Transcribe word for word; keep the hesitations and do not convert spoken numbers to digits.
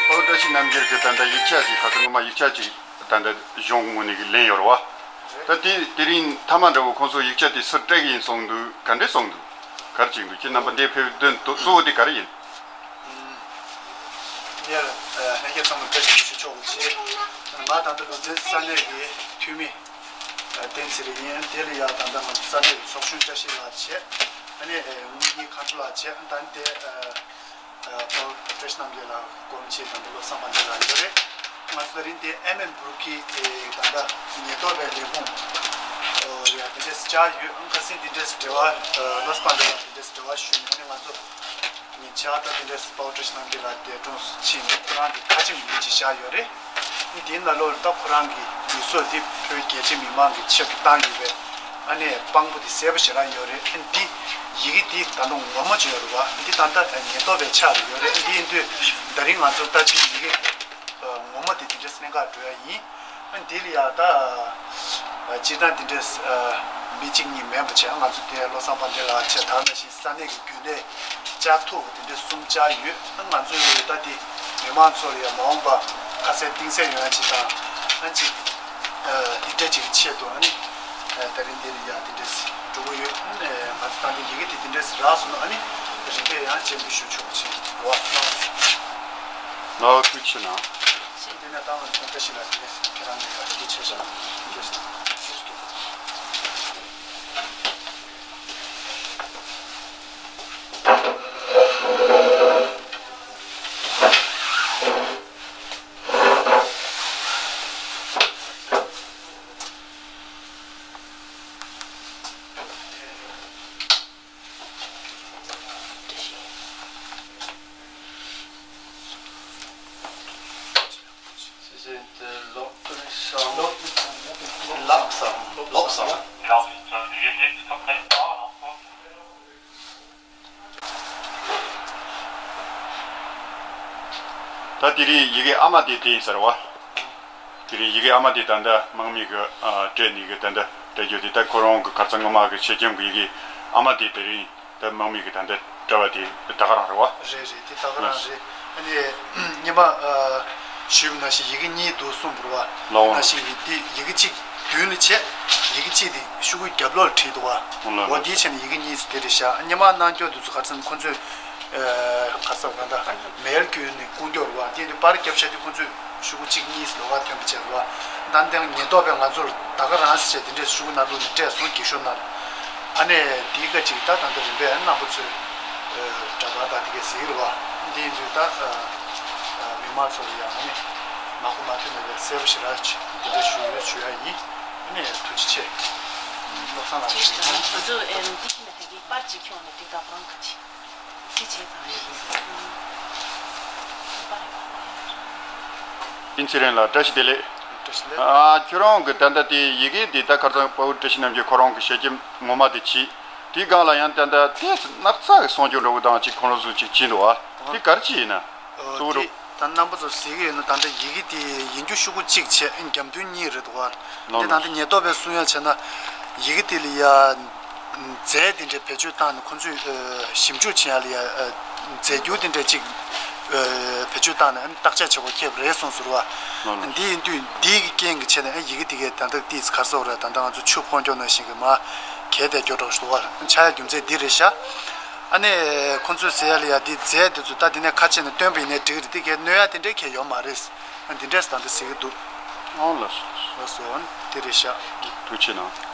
དཔའ་བོ་བཀྲ་ཤིས་རྣམ་རྒྱལ་གྱིས་ད་ལྟ་ཡིག་ཆ་ཅིག་ཁ་སང་སྔོན་མ་ཡིག་ཆ་ཅིག་ད་ལྟ་གཞུང་ངོས་ནས་ལེན་ཡོད་རེད་བ། ད་དེ་དེ་རིང་མཐའ་མ་འདྲ་བོ་ཁོང་ཚོ་ཡིག་ཆ་དེ་སུར་སྤྲད་གི་ཡིན་གསུངས་འདུག་ག་འདྲས་གསུངས་འདུག་ག་རེ་བྱེད་འདུག་ཁྱེད་རྣམ་པ་འདིར་ཕེབས་དོན་གཙོ་བོ་དེ་ག་རེ་ཡིན། ཉེར་ལྷན་རྒྱས་ཚང་མ་བཀྲ་ཤིས་བདེ་ལེགས་ཞུ་ཆོག་གི་བྱས། ང་ད་ལྟ་ལུང་ཚན་ས་གནས་ཀྱི་འཐུས་མི་བསྟན་ཚེ་རིང་ཡིན། དེ་ལ་ཡང་ད་ལྟ་ང་ཚོ་ས་གནས་ཀྱི་ཚོགས་གཞོན་བཀྲ་ཤིས་ལགས་བྱས། ཨ་ནི་དངུལ་གཉེར་མཁའ་འགྲོ་ལགས་བྱས། ད་ནི་དེ་ཨ་ཨ་ཕོ་བཀྲ་ཤིས་རྣམ་རྒྱལ་ལགས་སྐོར་ཆེད་ད་ལྟ་བློ་བཟང་དཔལ་ལྡན་ལགས་ཡོད་རེད། ང་ཚོ་ད་རིང་དེ་ཨེམ་ཨེན་སྦུག་གི་ད་ལྟ་ཉེན་རྟོག་པའི་ལས་ཁུངས་ཡ་དེ་འདྲས་བཅར་ཡོད། ཁ་སང་དེ་འདྲས་འབྲེལ་བ་བློ་བཟང་དཔལ་ལྡན་ལགས་དེ་འདྲས་འབྲེལ་བ་ཞུས་ནས་ང་ཚོ། ཉེ་ཆར་ད་དེ་འདྲའི་དཔའ་བོ་བཀྲ་ཤིས་རྣམ་རྒྱལ་ལགས་འདས་གྲོངས་སུ་ཕྱིན་ནས་ཁོ་རང་གི་ཁ་ཆེམས་ཡིན་ཅིག་བཞག་ཡོད་རེད། དེའི་ནང་ལོགས་ལ་ད་ཁོ་རང་གི་ལུས་སྲོག་འདི་བོད་རྒྱ་ཆེ་མི་མང་གི་ཆེད་དུ་བཏང་ཡོད་པའི་ཨ་ནེ་དཔང་པོ་དེ་གསལ་པོ་ཞེ་དྲག་ཡོད་རེད། འདི་ཡི་གེ་འདི་ད་དུང་ངོ་མ་བྱོས་རུ་བ་འདི་ད་ལྟ་ཉེན་རྟོག་པའི་ཕྱག་ལ་ཡོད་རེད། འདི་ཡིན་དུས་ད་རིང་ང་ཚོ་ད་འདི་ཡི་གེ་ངོ་མ་དེ་དེ་འདྲའི་གནད་འགག་འགྲོ་ཡ་ཡིན། འདི་ལ་ཡང་ད། སྤྱིར་བཏང་འདི་འདྲའི་མི་གཅིག་གཉིས་མིན་པ་བྱས་ང་ཚོ་དེ་བློ་བཟང་དཔལ་ལྡན་ལགས་བྱས་ད་ནང་བཞིན་ས་གནས་ཀྱི་རྒྱུན་ལས་བཅར་ཐུབ་པ་དེ་འདྲའི་གསུམ་བཅར་ཡོད། ང་ཚོས་ད་འདི་མི་མང་ཚོ་ལ་ཡང་མ་འོངས་པ་ཁ་གསལ་གཏིང་གསལ་ཡོང་ཡ་ཅིག་དང་ཨ་ཅིག་འདི་འདྲ་ཅིག་གི་ཆེད་དུ་ཨ་ནི་ད་རིང་འདི་ལ་ཡང་འདི་འདྲ་འགྲོ་གི་ཡོད། ང་ཚོ་ད་འདི་ཡི་གེ་དེ་འདི་འདྲ་རག་སོང་ན་ཨ་ནི་རིམ་པས་ཡང་སྤྱན་འབུལ་ཞུ་ཆོག་ཅིག་རེ་བ་གནང་། ལགས་ཐུགས་རྗེ་ཆེ་གནང་། དེ་ནས་ད་ང་ཚོ་བཀྲ་ཤིས་ལགས་ཀྱིས་ཁྱེད་རང་གི་ཡར་རྒྱས་ཆེ་ཤོས་ཐུགས་རྗེ་ཆེ་གནང་། ད་དེ་རིང་ཡི་གེ་ཨ་མ་དེ་དེ་ཡིན་ཟེར་བ། དེ་རིང་ཡི་གེ་ཨ་མ་དེ་ད་ལྟ་དམག་མི་གི་ཨ་སྤྲད་ནས་གི་ད་ལྟ་སྤྲད་རྒྱུ་དེ་ད་ཁོ་རང་གི་ཁ་སང་སྔོན་མ་གི་ཆེད་རྒྱུན་གི་ཡི་གེ་ཨ་མ་དེ་དེ་རིང་ད་དམག་མི་གི་ད་ལྟ་སྤྲད་པ་དེ་ད་ག་རང་རེད་བ། རེད་རེད། དེ་ད་ག་རང་རེད། ཨ་ནི་སྔོན་མ་ཨ་ཞུས་པ་ནང་བཞིན་ཡི་གེ་གཉིས་འདུག་གསུངས་པ་རེད་བ། ལགས་འོང་། ནང་བཞིན་གི་དེ་ཡི་གེ་གཅིག་མདུན་ལ་བྱས། ཡི་གེ་གཅིག་དེ་ཤོག་གུ་རྒྱབ་ལོགས་ལ་བྲིས་འདུག་བ། འོ་ལགས་འོ་འོང་། དེའི་ཆ་ནས་ཡི་གེ་གཉིས་སུ་དེ་རེད་ཤག་སྔོན་མ་གནང་སྐྱོར་དེ་ཚོ་ག་རེ་ཟེར་ན་ཁོ་ཚོས་ཨ་ག་རེ་ཟེར་ད་ལྟ་མེལ་བརྒྱུད་ནས་བསྐུར་རྒྱུ་རེད་བ། དེ་དུས་པར་རྒྱབ་བཞག་དུས་ཁོ་ཚོས་ཤོག་གུ་གཅིག་གཉིས་ལོགས་ཀ་ཐོན་པ་བྱས་རེད་བ། ད་ལྟ་ཉེན་རྟོག་པས་ང་ཚོར་ད་ག་རང་ཟེར་བྱས་དེ་འདྲས་ཤོག་གུ་ནང་བླུགས་ནས་སྤྲད་སོང་། འགྱིག་ཤོག་ནང་། ཨ་ནི་དེའི་སྐད་ཅིག་ད་ད་ལྟ་རིམ་པས་རྣམ་པ་ཚོས་ཨ་འདྲ་པར་དང་དེ་གས་གཟིགས་རེད་བ། འདི་ཡིན་དུས་ད་ཨ་ཨ་མི་མང་ཚོ་ལ་ཡང་ཨ་ནི་མ་གོ་མ་ཐོས་མེད་པའི་གསལ་པོ་ཞེ་དྲག་ཅིག་འདི་འདྲས་ཞུ་ཡོད་ཞུ་ཡ་ཡིན། ཨ་ནི་ཐུགས་རྗེ་ཆེ། བློ་བཟང་ལགས། ང་ཚོ་ཨེམ་འདི་ཤི་ན་ད་གི་པར་ཅིག་ཁྱོངས་ནས་དེ་དག་རང་ག་ཅི། ཅི་བྱེད་ཙང་ཡིན། པར་ཡོད་པ། ཨིན་ཚེ་རིང་ལགས་བཀྲ་ཤིས་བདེ་ལེགས། བཀྲ་ཤིས་བདེ་ལེགས། ཨ་ཁྱོད་རང་གི་ད་ལྟ་དེ་ཡི་གེ་འདི་ད་ཁ་སང་དཔའ་བོ་བཀྲ་ཤིས་རྣམ་རྒྱལ་ཁོ་རང་གི་ཞལ་ཆེམས་ངོ་མ་དེ་བྲིས། དེའི་སྒང་ལ་ཡང་ད་ལྟ་དེ་སྣག་ཚ་གི་གསུང་ཆོས་འདྲ་བོ་དང་ཅིག་ཁོང་རང་ཚོ་ཅིག་བྲིས་འདུག་ཨ། དེ་ག་རེ་ཅིག་ཡིན་ན། གཙོ་བོ་རུ། ད་རྣམ་པ་ཚོ་གཟིགས་ཀྱི་ཡོད་ན་ད་ལྟ་ཡི་གེ་དེ་ཡིན་རྒྱུ་ཤོག་གུ་གཅིག་བྱས་རྒྱབ་མདུན་གཉིས་རེད་འདུག་ག་ལགས། འདི་ད་ལྟ་ཉེན་རྟོག་པས་གསུང་ཡ་བྱས་ན་ཡི་གེ་དེ་ལ་ཡ་རྫས་དེ་འདྲ་བེད་སྤྱོད་བཏང་ནས་ཁོ་ཚོས་ཨ་ཞིབ་འཇུག་བྱེད་ཡ་ལ་ཡ་ཨ་རྫས་འགྱུར་དེ་འདྲ་གཅིག་ཨ་བེད་སྤྱོད་བཏང་ནས་ཨ་བརྟག་དཔྱད་བྱེད་དགོས་ཁེལ་རེད་གསུངས་ཟེར་བ། ལགས་ལགས། འདི་ཡིན་དུས་འདི་གི་རྐྱེན་གྱི་ཆེད་ནས་ཨ་ཡི་གེ་དེ་གའི་ད་ལྟ་ཏིས་གར་སོགས་རེད། ད་ལྟ་ང་ཚོ་ཆུ་འཕོ་འགྱོག་ནང་བཞིན་གྱི་མ་གས་དེ་འགྱོ་གྲོགས་ཤོག་བ་ཆགས་ཡ་རྒྱུ་མཚན་འདི་རེད་ཤག་ཨ་ནི་ཁོ་ཚོས་ཟེར་ཡ་ལ་ཡ་འདི་རྫས་དེ་ཚོ་ད་འདི་ནས་ཁ་ཕྱེ་ནས་བཏོན་པ་ཡིན་ནའི་འགྲིག་གི་རེད། དེ་གའི་གནོད་ཡ་དེ་འདྲའི་གས་ཡོད་མ་རེད། འདི་འདྲས་ད་འདི་ཟེར་གི་འདུག་ཨོ་ལགས་སོ། ལགས་སོ། དེ་རེད་ཤག་ཐུགས་རྗེ་ཆེ་གནང་།